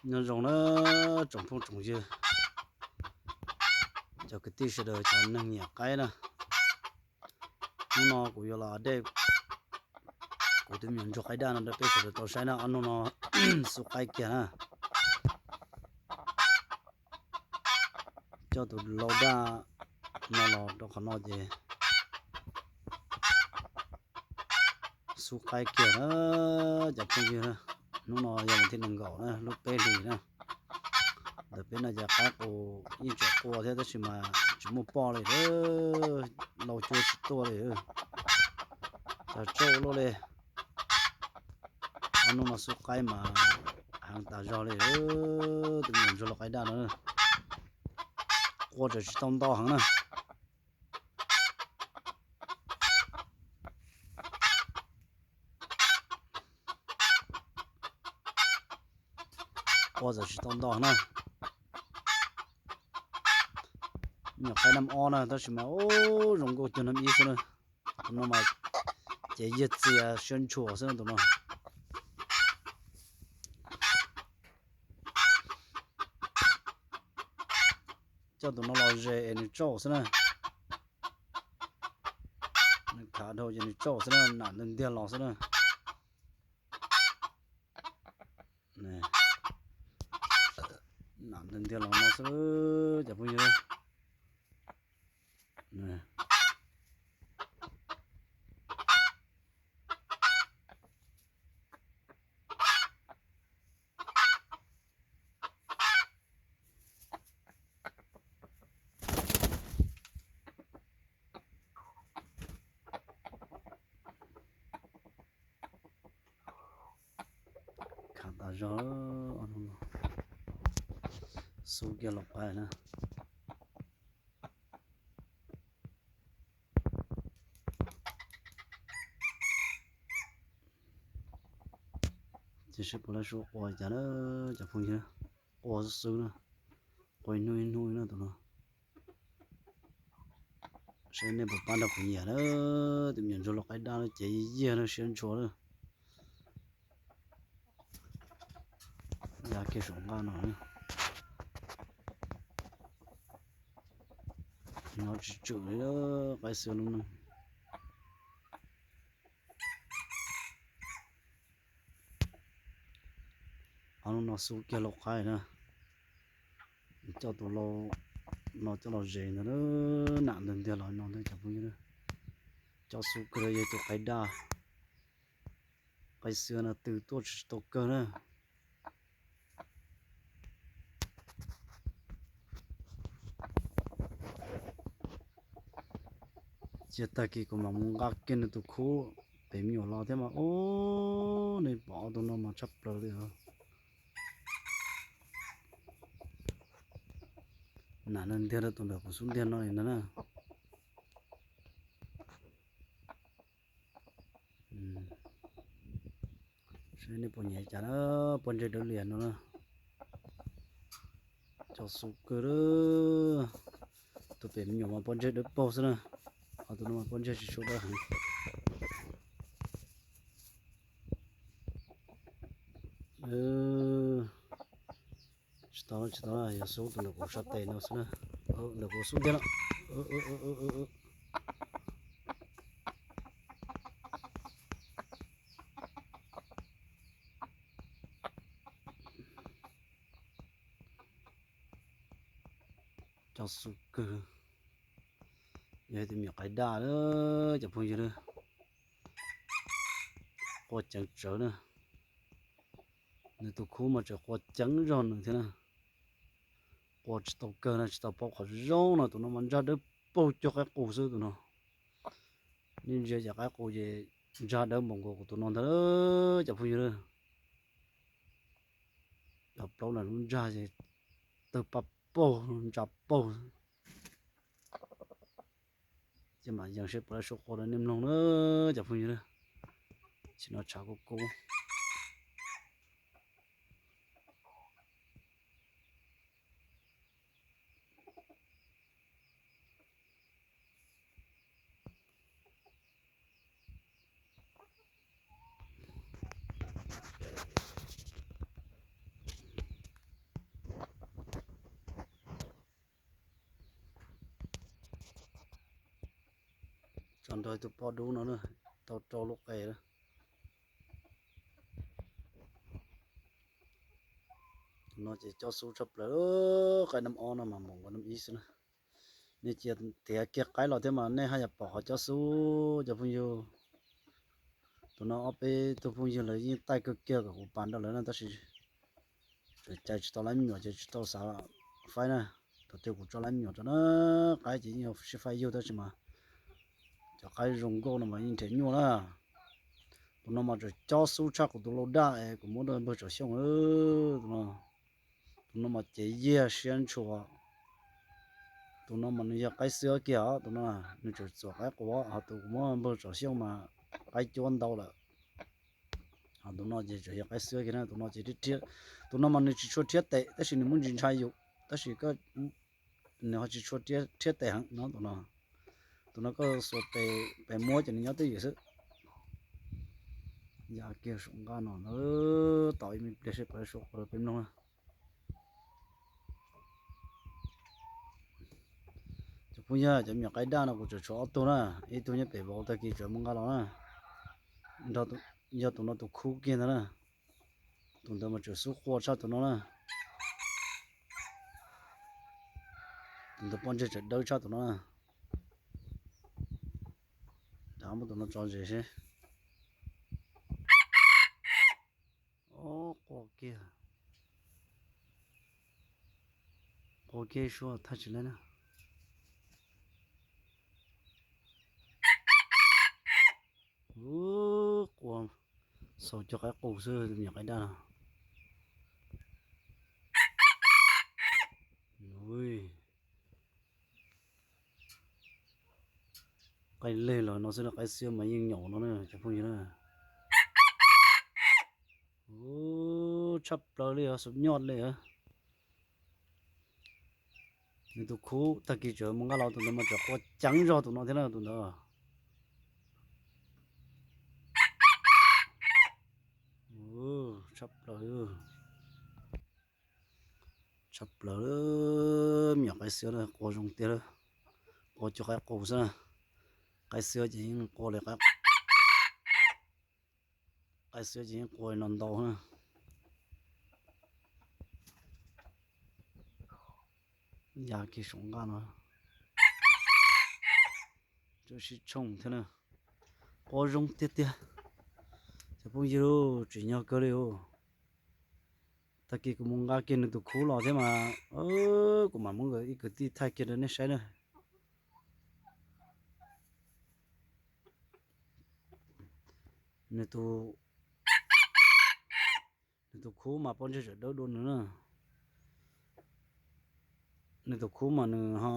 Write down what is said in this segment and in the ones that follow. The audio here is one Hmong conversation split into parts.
Nyob zoo na tsoom phooj tsoom ywg, cov kwv tij sawv daws cov neeg nyiam qaib na. Hnub no kuv yuav los update kuv tus me nyuam ntsuag qaib daj no rau peb sawv daws tau saib na. Ob hnub no xub qaib kiag na. Coj tus lau daj no los rau qhov no ces xub qaib kiag na cov phooj ywg. Hnub no yog vas thib nees nkaum na, lub peb hlis na. Ntawm peb no ces qaib qus yeej tseem qua thiab tab sis mas tsis muaj poj li, lau cuab tsis tuaj li. Cog tsauj luaj li. Ob hnub no xub qaib mas heev tas zog li. Tus me nyuam ntsuag lau qaib daj no qua tseem tsis tau nto heev na. Qua tseem tsis tau nto heev na. Nyuam qaib naj ob na tab sis mas zoo nkauj cuag naj ib xwb na. Tus no mas ces yaj txias siab ntshua xwb na tus no. Coj tus no los zes es nws tsauj xwb na. Nws khav dhau ces nws tsauj xwb na, nam ntiag ntiag los xwb na. Nam ntiag ntiag los no xwb cov phooj ywg. Khav tas zog, xub kiag los qaib na. Ces seb puas lab suab qua cas na cov phooj ywg. Qua xwb xwb na, qua ib hnub ib hnub na tus no. Seb nej puas pab nrog kuv nyiam na. Tus me nyuam ntsuag lau qaib daj no ces yaj na siab ntshua na. Ya kiag saum nqaj no. Nyob tsis tswm li qaib xwb lub neej. Ob hnub no xub kiag lau qaib na. Coj tus lau no coj los zes ntag, nam ntiag ntiag los no ntag cov phooj ywg. Coj xub kawg yog tus qaib daj. Qaib xwb no tw tuaj tsis tau kawg na. Cia tag kis kuv mam mus nqa kiag nws tus khub pem me nyuam los thiab mas, ub, nej pom ob tug no mas tshaj plaws li os. Nam ntiag ntiag rau tus ntawm kuv xub ntiag no li ntag na. Seb nej puas nyiam cas na, pob ntseg dawb lias no na. Cov xub kawg, tus pem me nyuam mas pob ntseg dawb paug xwb na, ho tus no mas pob ntseg tsis tshua dawb heev. Tsis tau, tsis tau, yog xub tus ntawm kuv sab tes no xwb na, ntawm kuv xub ntiag no. Cov xub kawg, yog tus me nyuam qaib daj na cov phooj ywg na, qua ceev tsawv na. Nws tus khub mas tseem qua ceev zog nws thiab na. Qua tsis tau kawg na, tsis tau paub qhov zoo no, tus no mas ntsaj dawb paug cuag qaib qus xwb tus no. Nej ntsia ces qaib qus ces ntsaj dawb npaum nkaus kuv tus no ntag cov phooj ywg. Cov plaub na lub ntsag ces tawg paj paug ntsa paug. Ces mam yees seb puas lab suab qua rau nej mloog na cov phooj ywg. Sim no tshav kub kub. Nrog tus poj dub no na, tau rau lub qe na. Tus no ces cob xub tshaj plaws, qaib nab ob no mas npaum nkaus nab ib xwb na. Nej cia tiav kiag qaib los thiab mas nej haj yam pom qhov cob xub cov phooj ywg. Tus no ob peb tug phooj ywg lawv yeej taij kawg kiag kom kuv pas nrog lawv na tab sis tseem cais tsis tau lab me nyuam ces tsis tau xav faib na. Thaum twg kuv tso lab me nyuam rau na, qaib ces yeej yuav sib faib yug tab sis mas cov qaib zoo nkauj no mas yeej nrhiav nyuaj na. Tus no mas tseem cob xub tshaj kuv tus lau daj es kuv muab npawg Tsom Xyooj. Tus no mas cev yiag siab ntshua. Tus no mas nws yog qaib xwb kiag os, tus no nws tseem txuam qaib quas, ho tus kuv muab npawg Tsom Xyooj mas qaib cuab ntau lawm. Ho tus no ces tseem yog qaib xwb kiag na, tus no ces, tus no mas nws tsis tshua rhiab tes tab sis nws muaj ntsis ntshai yus, tab sis nws ho tsis tshua rhiab tes heev no tus no. Tus no koj xuas tes pes muab ces nws nyob twj ywm xwb. Ya kiag saum nqaj no, tos ib me pliag seb puas suav quas rau peb mloog na. Cov phooj ywg, cov me nyuam qaib daj no kuv tseem tshuav ob tug na, ib tug nyob pem vauv tag kis tseem mus nqa los na. Yog tus no tus khub kiag ntag na. Tus ntawd mas tseem xub qua tshaj tus no na. Tus ntawd pob ntseg tseem dawb tshaj tus no na. Rov muab tus no tso ze seb. Ob, qua kiag, qua kiag suab thaj tsis laib na. Ub, qua xaus cov qaib qus xwb, me nyuam qaib daj no. Qaib leg los no xwb, qaib xiab mas yeej nyaum no na cov phooj ywg na. Ub, tshaj plaws li os, xub nyoj li os. Nws tus khub tag kis tseem mus nqa los, tus ntawd mas tseem qua ceev zog tus no thiab na tus ntawd. Tshaj plaws, tshaj plaws, me nyuam qaib xiab na, qua zoo tiag, qua cov qaib qus xwb na. Qaib xiab ces yeej qua li, qaib xiab ces yeej qua no ntau na. Ya kiag saum nqaj no, tseem sib tshooj thiab na. Qua zoo tiag tiag, cov phooj ywg, tsim nyog kawg li os. Tag kis kuv mus nqa kiag nws tus khub los thiab mas, kuv mam muab ib kwv tij thaij kiag rau nej saib na. Nws tus, nws tus khub mas pob ntseg tseem dawb dua nws na. Nws tus khub mas nws ho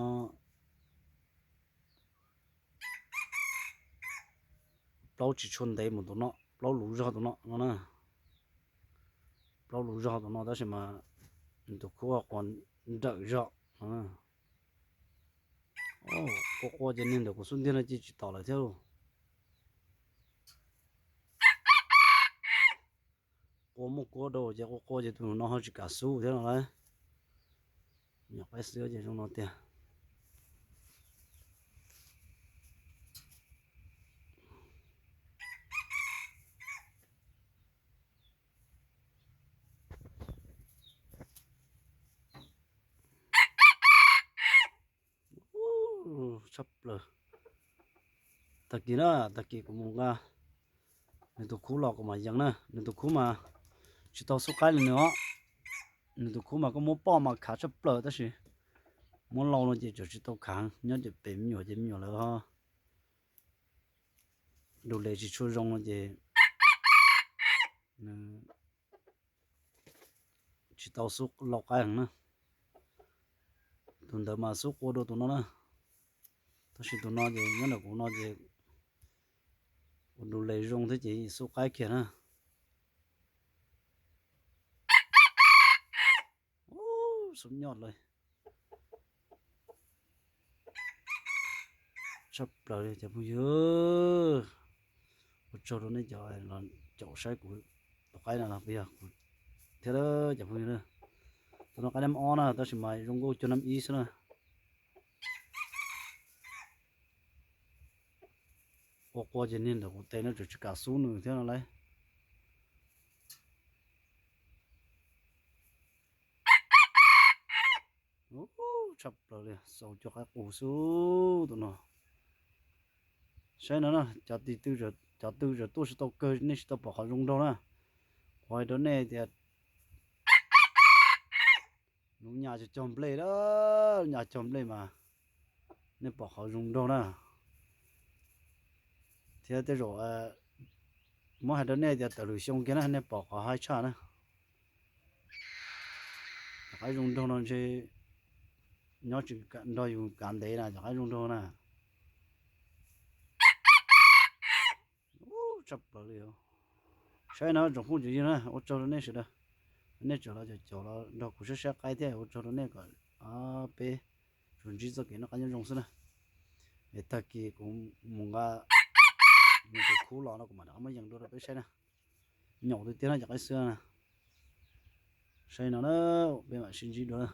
plaub tsis tshua ntev mus tus no, plaub luv zog tus no no na. Plaub luv zog tus no tab sis mas nws tus khub qua nrawm zog no. Qua qua ces niag ntawm kuv xub ntiag no cia tsis tom lawm thiab. Qua muaj kuab rau ces qua qua ces tus no ho tsis kam xub thiab no lauj. Nyuam qaib xiab ces zoo no tiag. Tshaj plaws. Tag kis na, tag kis kuv mus nqa nws tus khub los kuv mam yees na. Nws tus khub mas tsis tau xub qaib li nws os. Nws tus khub mas koj muab poj mas khav tshaj plaws tab sis muab lau no ces tseem tsis tau khav, nyob ces pem me nyuam ces me nyuam lawv ho du les tsis tshua zoo no ces nws tsis tau xub lau qaib heev na. Tus ntawd mas xub qua dua tus no na. Tab sis tus no ces nyob ntawm kuv no ces ua du les zoo thiab ces xub qaib kiag na. Xub nyoj lawm. Tshaj plaws li cov phooj ywg. Ua tsaug rau nej cov los caum saib kuv tus qaib no los puas yog kuv thiab cov phooj ywg na. Tus no qaib nab ob na tab sis mas zoo nkauj cuag nab ib xwb na. Qua qua ces niag ntawm kuv tes no tseem tsis kam xub nws thiab no lauj. Tshaj plaws li, xaus cuag qaib qus xwb tus no. Saib no na, cov twg tseem tuaj tsis tau kawg, nej tsis tau pom qhov zoo nraug na. Kuv hais rau nej tias lub nyas cog cog nplej, lub nyas cog nplej mas nej pom qhov zoo nraug na. Thiab tej zaum muab hais rau nej tias tawm lwm xyoo kiag na nej pom qhov haib tshaj na. Cov qaib zoo nraug no ntshe nyob tsis nrog yus kav ntev na, cov qaib zoo nraug na. Tshaj plaws li. Saib no tsoom phooj tsoom ywg na, ua tsaug rau nej sawv daws. Nej tseem los caum caum los nrog kuv saib saib qaib thiab, ua tsaug rau nej kom peb tsuas ntsib txoj kev noj qab nyob zoo xwb na. Es tag kis kuv mus nqa nws tus khub los no kuv mam rov qab muab yees dua rau peb saib na. Nyaum tiag tiag no cov qaib xwb na. Saib no na, peb mam sib ntsib dua.